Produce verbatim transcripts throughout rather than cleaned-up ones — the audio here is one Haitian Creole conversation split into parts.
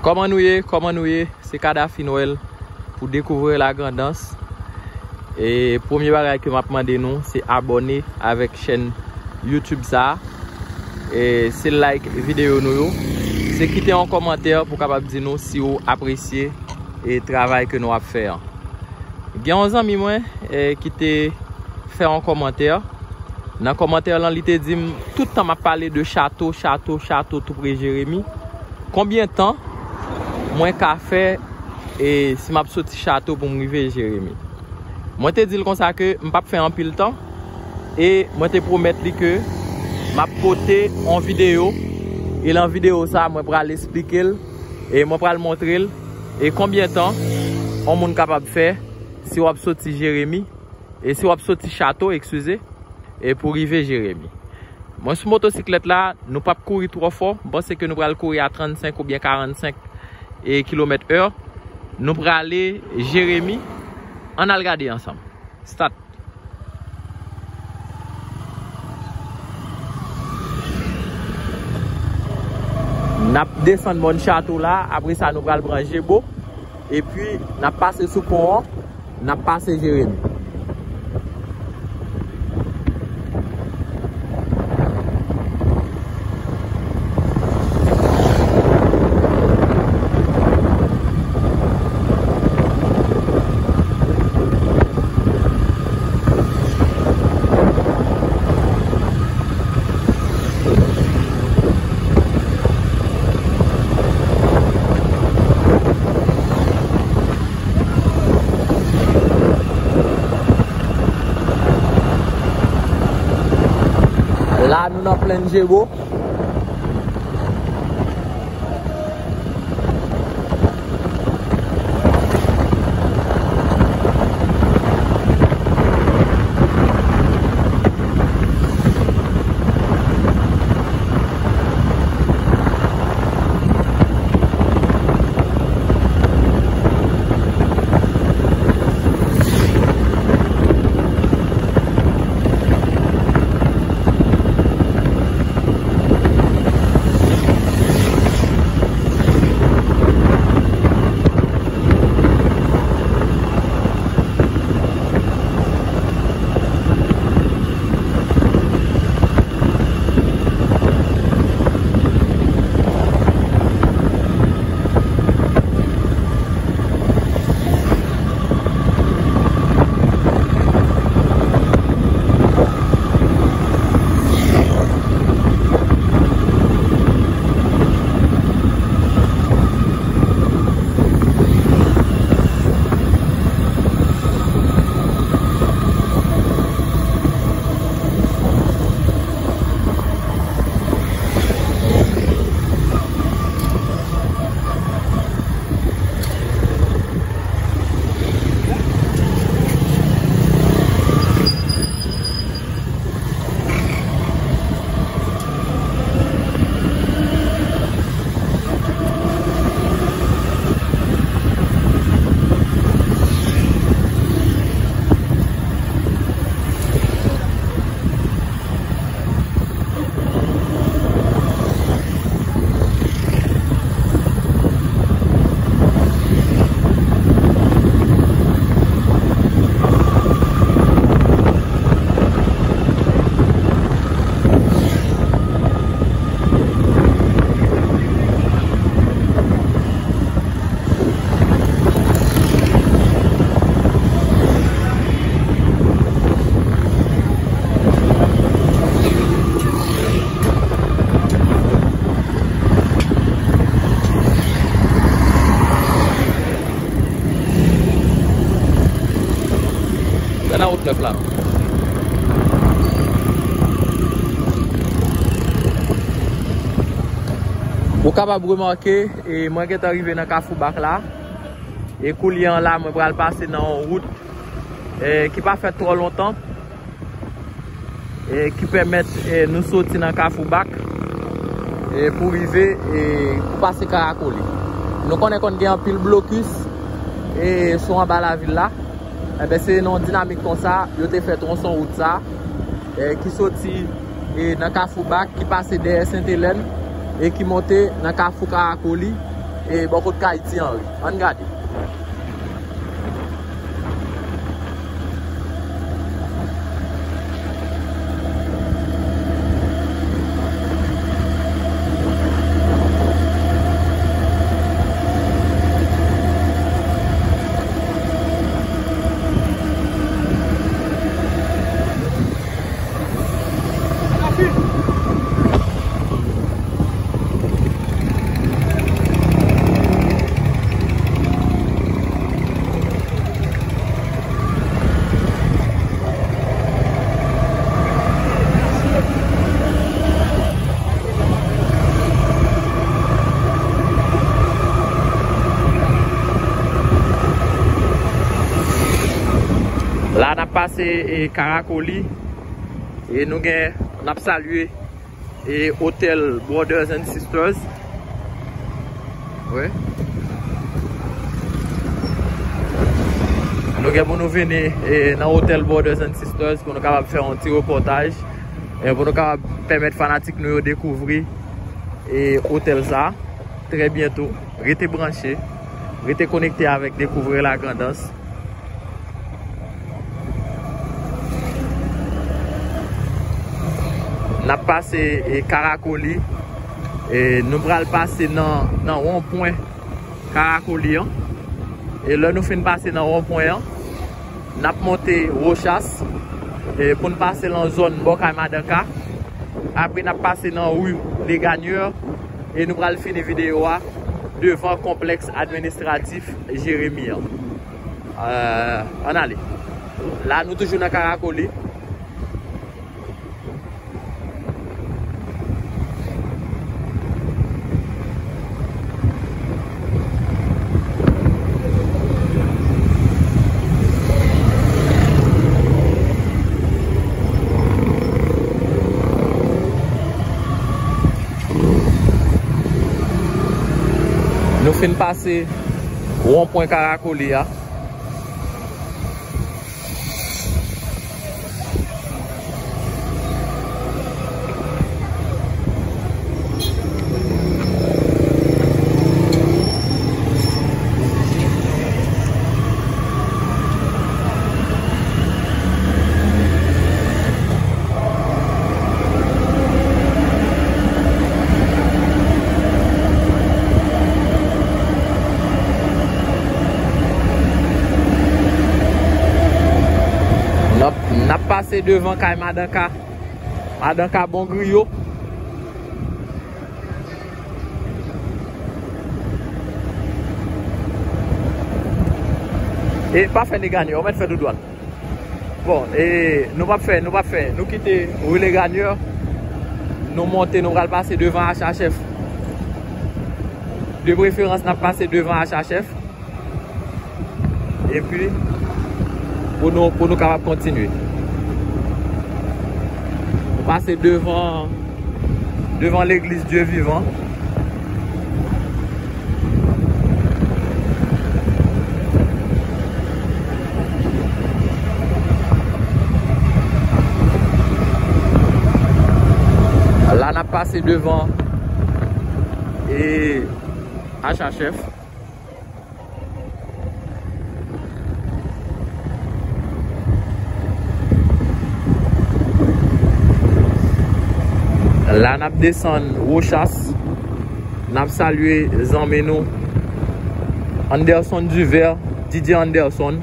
Kòman nou ye? Kòman nou ye? Se Kadafi Nwèl pou Découvrir la Grand'Anse. E premye bagay ke m ap mande nou, se abòne avèk chèn YouTube sa a. E se like videyo nou yo. Se kite yon kòmantè pou kapab di nou si w apresye e travay ke nou ap fè an. Gen yon zanmi mwen, eh, ki te fè yon kòmantè. Nan kòmantè lan, li te di m, tout tan m ap pale de chato, chato, chato tou pre Jeremi. Konbyen tan mwen ka fè, e si m ap soti chato pou m rive Jeremi? Mwen te di l konsa ke m p ap fè anpil tan. E mwen te pwomèt li ke m ap pote yon videyo. E lan videyo sa, mwen pral esplike l. E mwen pral montre l. E konbyen tan yon moun kapab fè si w ap soti Jeremi, e si w ap soti Chato, eskize, e pou rive Jeremi. Mwen sou motosiklèt la, nou p ap kouri twò fò. M panse ke nou pral kouri a trannsenk oubyen karannsenk, e, kilomèt è. Nou prale Jeremi. Ann al gade ansanm. Start. N ap desann mòn Chato la, apre sa nou pral pran Jebo, epi n ap pase sou pon an, n ap pase Jeremi. La, nou nan plenn Jebo. Sa nan wout nèf la. Ou kapab remake, e, mwen gentan rive nan Kafou Bak la. E koulye an la, mwen pral pase nan yon wout, e, ki pa fèt twò lontan, e, ki pèmèt, e, nou soti nan Kafou Bak, e, pou rive, e, pou pase Karakoli. Nou konnen konn gen anpil blokis, e, sou anba lavil la. Enben, se nan yon dinamik konsa, yo te fè twonson wout sa, e, ki soti, e, nan Kafou Bak, ki pase dèyè Sentelèn, e ki monte nan Kafou Karakoli, e bò kot kay Ti Anri. Ann gade. La n ap pase e Karakoli e nou gen, n ap salye e otèl Brothers and Sisters. Wi. Nou gen pou nou vini e nan otèl Brothers and Sisters pou nou kapab fè yon ti repòtaj e pou nou kapab pèmèt fanatik nou yo dekouvri e otèl sa trè byento. Rete branche, rete konekte avèk Découvrir la Grand'Anse. N ap pase e Karakoli. E nou pral pase nan, nan wonpwen Karakoli an. E lè nou fin pase nan wonpwen an, n ap monte Rochas e pou n pase lan zòn bò kay Madanka. Apre n ap pase nan ri Legagneur e nou pral fini videyo a devan konplèks administratif Jeremi an. Euh, ann ale. La, nou toujou nan Karakoli. Nou fin pase wonpwen Karakoli a. N ap, n ap pase devan kay Madanka. Madanka bon griyo. E pa fè Legagneur, ou mèt fè tou dwat. Bon, e nou p ap fè, nou p ap fè. Nou kite ri Legagneur, nou monte, nou pral pase devan H H F. De preferans, n ap pase devan H H F. Epi, pou nou, pou nou kapab kontinye. Nou pase devan, devan legliz Dye Vivan. La, n ap pase devan e H H F. La, n ap desann Rochas. N ap salye zanmi nou Anderson Duvert, Didier Anderson,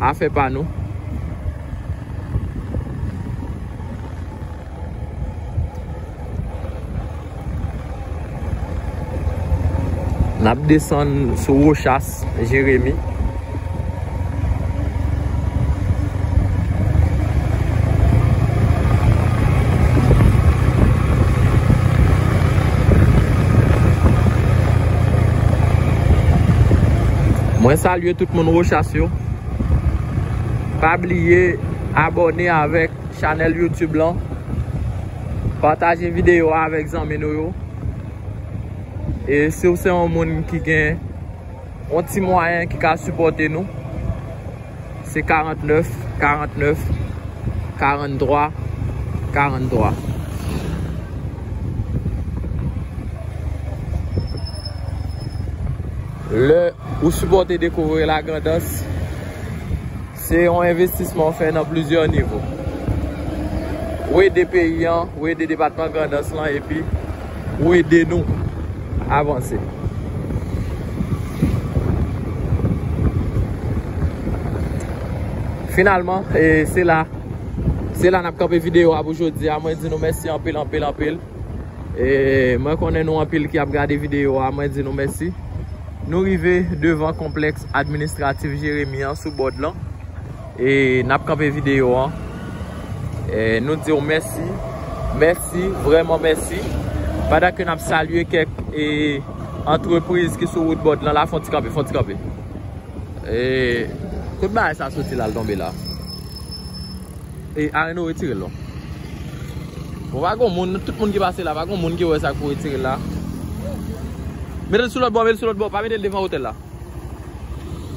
afè pa nou. N ap desann sou Rochas, Jeremi. Mwen salye tout moun Rochas yo. Pa bliye abòne avèk chanèl YouTube lan. Pataje videyo a avèk zanmi nou yo. E si w se yon moun ki gen yon ti mwayen ki ka sipòte nou, se karant nèf, karant nèf, karant twa, karant twa. Lè ou sipòte Découvrir la Grand'Anse, se yon envestisman ou fè nan plizyè nivo. Ou ede peyi an, ou ede depatman Grand'Anse lan, epi ou ede nou avanse. Finalman, e, se la, se la n ap kanpe videyo a pou jodi a. Mwen di nou mèsi anpil, anpil, anpil. E mwen konnen nou anpil ki ap gade videyo a, mwen di nou mèsi. Nou rive devan konplèks administratif Jeremi an sou bòd lan. E n ap kanpe videyo an. E nou di w mèsi, mèsi, vrèman mèsi. Pandan ke n ap salye kèk, e, antrepriz ki sou wout bòd lan la, fon ti kanpe, fon ti kanpe. E, kot bagay sa soti la, l tonbe la? E, Arnaud retire l non. Bon, pa gon moun, tout moun ki pase la, pa gon moun ki wè sa k pou retire l la. Mete l sou lòt bò, mete l sou lòt bò, pa mete l devan otèl la.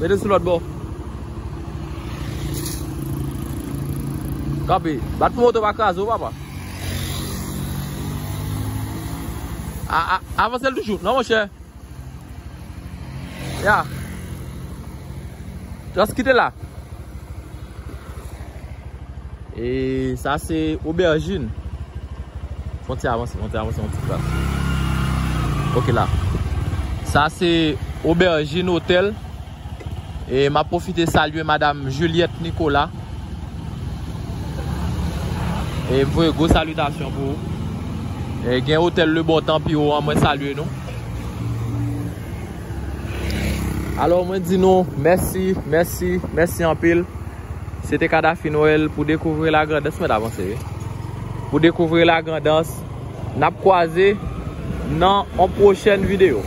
Mete l sou lòt bò. Kanpe, bat pou moto pa kraze w, papa. A, a, avanse l toujou, non, monchè. Ya. Just kite la. E sa se Aubergine. Fon ti avanse, fon ti avanse, yon ti kras. Ok la. Sa se Aubergine Hotel. E m ap pwofite salye Madam Juliette Nicolas. E m voye gwo salitasyon pou ou. E gen otèl Le Bon Temps pi wo an, mwen salye nou. Alò, mwen di nou mèsi, mèsi, mèsi anpil. Se te Kadafy Noël pou Découvrir la Grand'Anse, mwen t avanse, wi. Pou Découvrir la Grand'Anse, n ap kwaze nan yon pwochèn videyo.